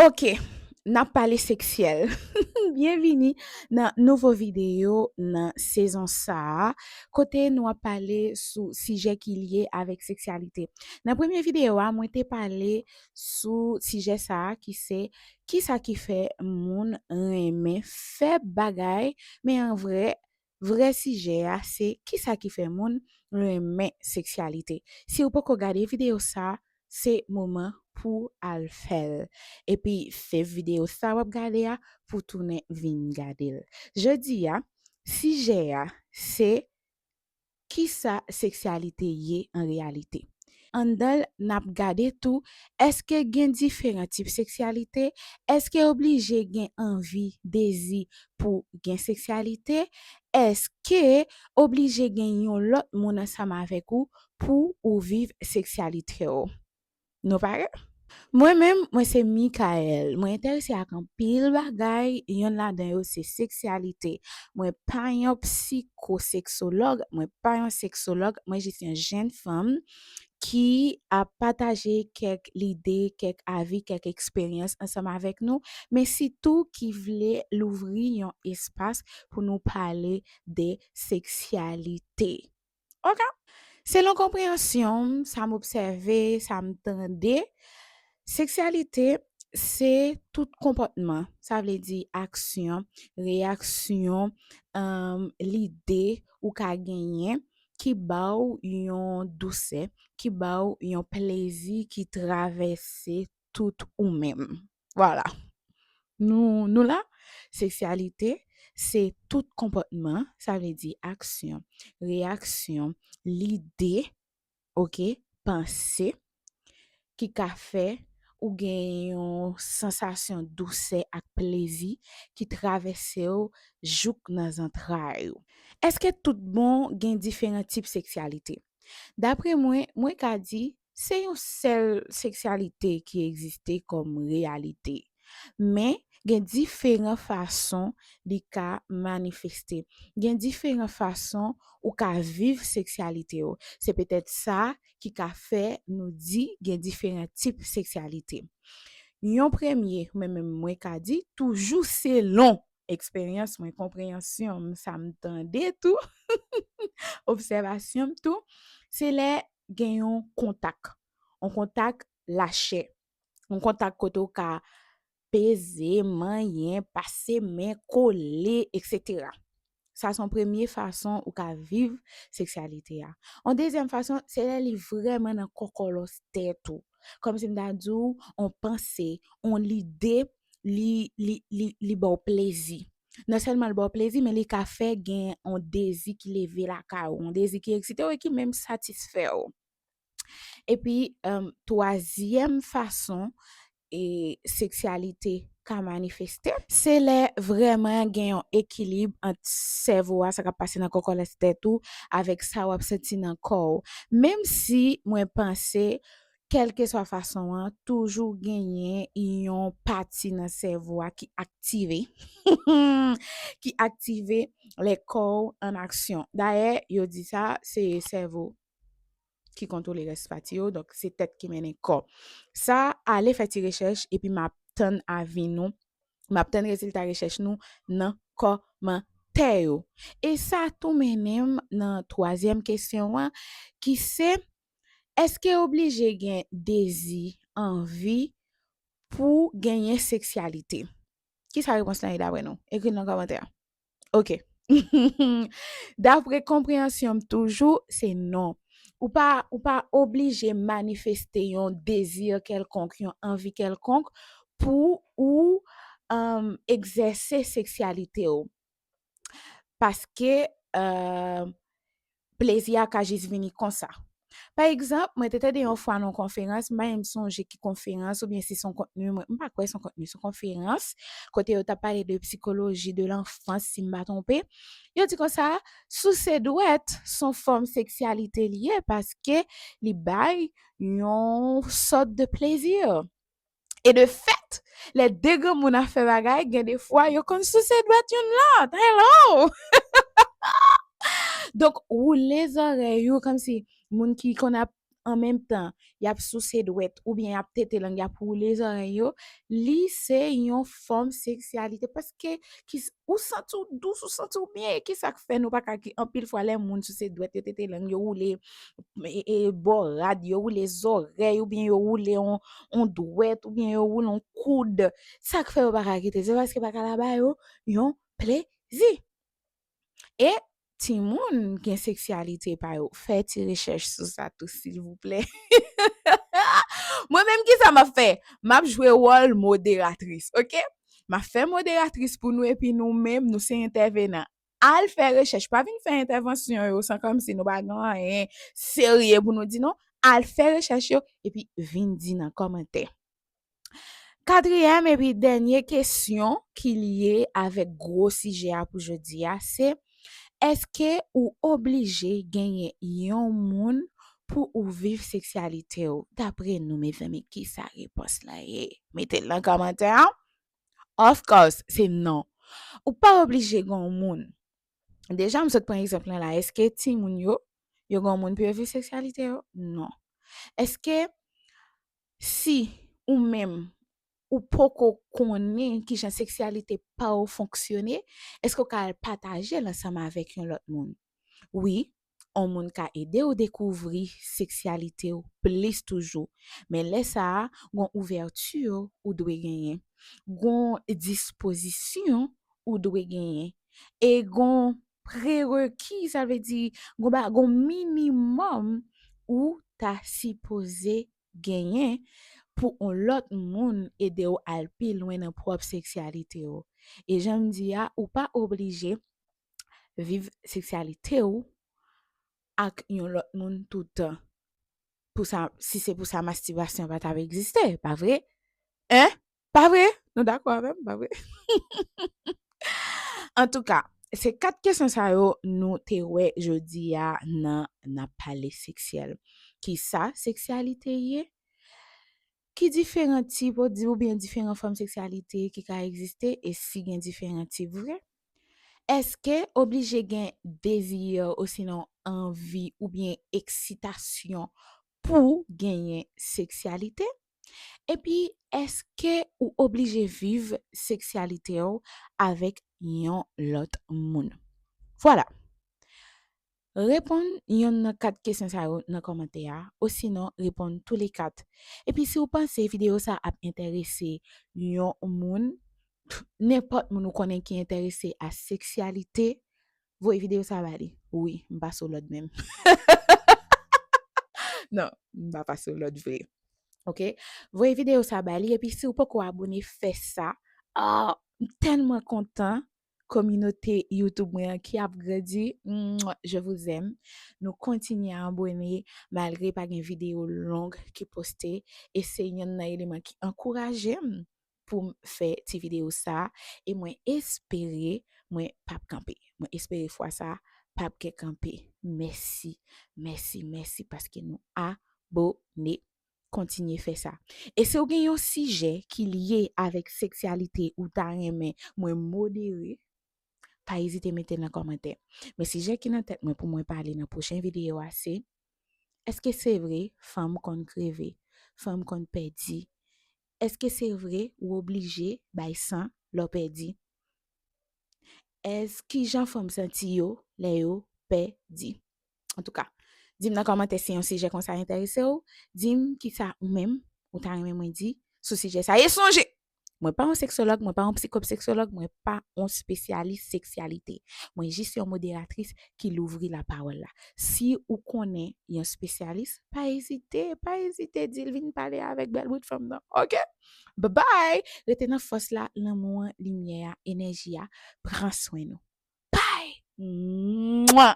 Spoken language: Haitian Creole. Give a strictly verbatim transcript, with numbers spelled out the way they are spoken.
Ok, n ap pale seksyèl. Byenvini nan nouvo videyo nan sezon sa a, kote nou ap pale sou sijè ki lye avèk seksyalite. Nan premye videyo a, mwen te pale sou sijè sa a ki se kisa ki fè moun renmen fè bagay, men an vrè, vrè sijè a se kisa ki fè moun renmen seksyalite. Si w poko gade videyo sa a, se moman pou al fè l. Epi save videyo sa w ap gade a pou tounen vin gade l. Jodi a, sijè a se kisa seksyalite ye an reyalite. Anndan l, n ap gade tou, èske gen diferan tip seksyalite? Èske oblije gen anvi, dezi pou gen seksyalite? Èske oblije gen yon lòt moun ansanm avèk ou pou ou viv seksyalite w? Nou pare? Mwen menm, mwen se Michael. Mwen enterese ak anpil bagay, yonn ladan yo se seksyalite. Mwen pa yon psikoseksològ, mwen pa yon seksològ, mwen jis yon jèn fanm ki ap pataje kèk lide, kèk avi, kèk eksperyans ansanm avèk nou, men sitou ki vle louvri yon espas pou nou pale de seksyalite. Ok? Selon konpreyansyon m, sa m obsève, sa m tande, seksyalite se tout konpòtman, sa vle di aksyon, reyaksyon, um, lide ou ka genyen ki ba w yon dousè, ki ba w yon plezi ki travèse tout ou menm. Vwala. Nou, nou la, seksyalite se tout konpòtman, sa vle di aksyon, reyaksyon, lide, ok, panse, ki ka fè ou gen yon sansasyon dousè ak plezi ki travèse w jouk nan zantray ou. Èske tout bon gen diferan tip seksyalite? Dapre mwen, mwen ka di se yon sèl seksyalite ki egziste kòm reyalite. Men, gen diferan fason li ka manifeste. Gen diferan fason ou ka viv seksyalite w. Se petèt sa ki ka fè nou di gen diferan tip seksyalite. Yon premye, mwen menm mwen ka di, toujou selon eksperyans mwen, konpreyansyon m, sa m tande tou, obsèvasyon m tou, se lè gen yon kontak, yon kontak lachè, yon kontak kote w ka peze, manyen, pase men, kole, etsetera. Sa se yon premye fason ou ka viv seksyalite a. Yon dezyèm fason, se lè li vrèman nan kòkòlòs tèt ou. Kòmsi m ta di w, yon panse, yon lide, li, li, li, li ba w plezi. Non sèlman l ba w plezi, men li ka fè gen yon dezi ki leve lakay ou, yon dezi ki eksite w e ki menm satisfè w. Epi, um, twazyèm fason e seksyalite ka manifeste, se lè vrèman gen yon ekilib ant sèvo a, sa k ap pase nan kòkòlòs tèt ou, avèk sa w ap santi nan kò w. Menm si mwen panse, kèlkeswa fason an, toujou genyen yon pati nan sèvo a ki aktive, ki aktive lè kò w an aksyon. Dayè, yo di sa, se sèvo ki kontwole rès pati yo, donk se tèt ki mennen kò. Sa, ale fè ti rechèch, epi m ap tann avi nou, m ap tann rezilta rechèch nou nan kòmantè yo. E sa tou mennen m nan twazyèm kesyon an, ki se, èske oblije gen dezi, anvi, pou genyen seksyalite? Kisa repons lan ye dapre nou? Ekri l nan kòmantè a. Ok. Dapre konpreyansyon m toujou, se non. Ou pa, ou pa oblije manifeste yon dezi kèlkonk, yon anvi kèlkonk pou ou, um, egzèse seksyalite w. Paske, uh, plezi a ka jis vini konsa. Pa egzanp, mwen te tande yon fwa nan yon konferans, m pa menm sonje ki konferans oubyen si se yon kontni, mwen, m pa kwè se yon kontni, se yon konferans, kote yo t ap pale de sikoloji de lanfans, si m pa twonpe. Yo di konsa, souse dwèt se yon fòm seksyalite li ye, paske li bay yon sòt de plezi. E de fèt, lè de granmoun ap fè bagay, gen de fwa yo konn souse dwèt youn lòt. Hello! Donk, woule zòrèy ou kòmsi moun ki konn ap an menm tan y ap souse dwèt oubyen y ap tete lang, y ap woule zòrèy yo, li se yon fòm seksyalite. Paske ki, ou santi w dous, ou santi w byen, e ki sa k fè nou pa ka ki, anpil fwa lè moun souse dwèt yo, tete lang yo, woule e, e, bò rad yo, woule zòrèy oubyen yo woule on, on dwèt oubyen yo woule on koud, sa k fè yo pa ka kite? Se paske pa ka la ba yo yon plezi. E timoun gen seksyalite pa yo. Fè ti rechèch sou sa tou, silvouplè. Mwen menm, ki sa m ap fè? M ap jwe wòl moderatris, oke? M ap fè moderatris pou nou, epi nou menm, nou se entèvenan. Al fè rechèch. Pa vin fè entèvansyon yo san kòmsi nou pa gen anyen serye pou nou di, non. Al fè rechèch yo, epi vin di nan kòmantè. Katriyèm epi dènye kesyon ki lye avèk gwo sijè a pou jodi a, se, èske ou oblije genyen yon moun pou ou viv seksyalite w? Dapre nou, mezanmi, ki sa repons la ye? Mete l nan kòmantè a. Of course, se non. Ou pa oblije gen yon moun. Deja, m sot pran egzanp lan la. Èske timoun yo, yo gen yon moun pou yo viv seksyalite yo? Non. Èske si ou menm, ou poko konnen kijan seksyalite pa w fonksyone, èske w ka al pataje l ansanm avèk yon lòt moun? Wi, yon moun ka ede w dekouvri seksyalite w plis toujou. Men lè sa a, gon ouvèti ou dwe genyen. Gon dispozisyon ou dwe genyen. E gon prereki, sa vle di, gon ba, gon minimòm ou ta sipoze genyen pou yon lòt moun ede w al pi lwen nan pwòp seksyalite w. E jan m di a, ou pa oblije viv seksyalite w ak yon lòt moun toutan. Pou sa, si se pou sa, mastibasyon pa t ap egziste, pa vre? Hein? Pa vre? Nou dakò avè m, pa vre? Antouka, se kat kesyon sa yo nou te wè jodi a nan N ap pale seksyèl. Kisa seksyalite ye? Ki diferan tip ou di, oubyen diferan fòm seksyalite ki ka egziste, e si gen diferan tip vre? Èske oblije gen dezi osinon anvi oubyen eksitasyon pou genyen seksyalite? Epi, èske ou oblije viv seksyalite w avèk yon lòt moun? Vwala. Reponn yonn nan kat kesyon sa yo nan kòmantè a, osinon reponn tou le kat. Epi si w panse videyo sa ap enterese yon moun, nenpòt moun ou konnen ki enterese a seksyalite, voye videyo sa ba li. Wi, m pa sou lòd menm. Non, m pa pase w lòd vre. Oke? Voye videyo sa ba li, epi si w poko abone, fè sa. Ah, m tèlman kontan kominote YouTube mwen an ki ap grandi. Mwah, je vous aime. Nou kontinye abone malgre pa gen videyo long ki poste, e se yonn nan eleman ki ankouraje m pou m fè ti videyo sa, e mwen espere mwen p ap kanpe. Mwen espere fwa sa p ap gen kanpe. Mèsi, mèsi, mèsi paske nou abone. Kontinye fè sa. E si w gen yon sijè ki lye avèk seksyalite ou ta renmen mwen modere, pa ezite mete l nan kòmantè. Men sijè ki nan tèt mwen pou mwen pale nan pwochen videyo a se, èske se vre fanm konn kreve, fanm konn pèdi? Èske se vre ou oblije bay san lè w pèdi? Èske kijan fanm santi yo lè yo pèdi? Antouka, di m nan kòmantè si yon sijè konsa enterese w, di m kisa ou menm ou ta renmen mwen di sou sijè sa. E sonje, mwen pa yon seksològ, mwen pa yon psikopseksològ, mwen pa yon spesyalis seksyalite. Mwen jis yon moderatris ki louvri lapawòl la. Si ou konnen yon spesyalis, pa ezite, pa ezite di l vin pale avèk bèl bout fanm nan. Oke? Babay! Rete nan fòs la, lanmou an, limyè a, enèji a. Pran swen nou. Bay! Mwa!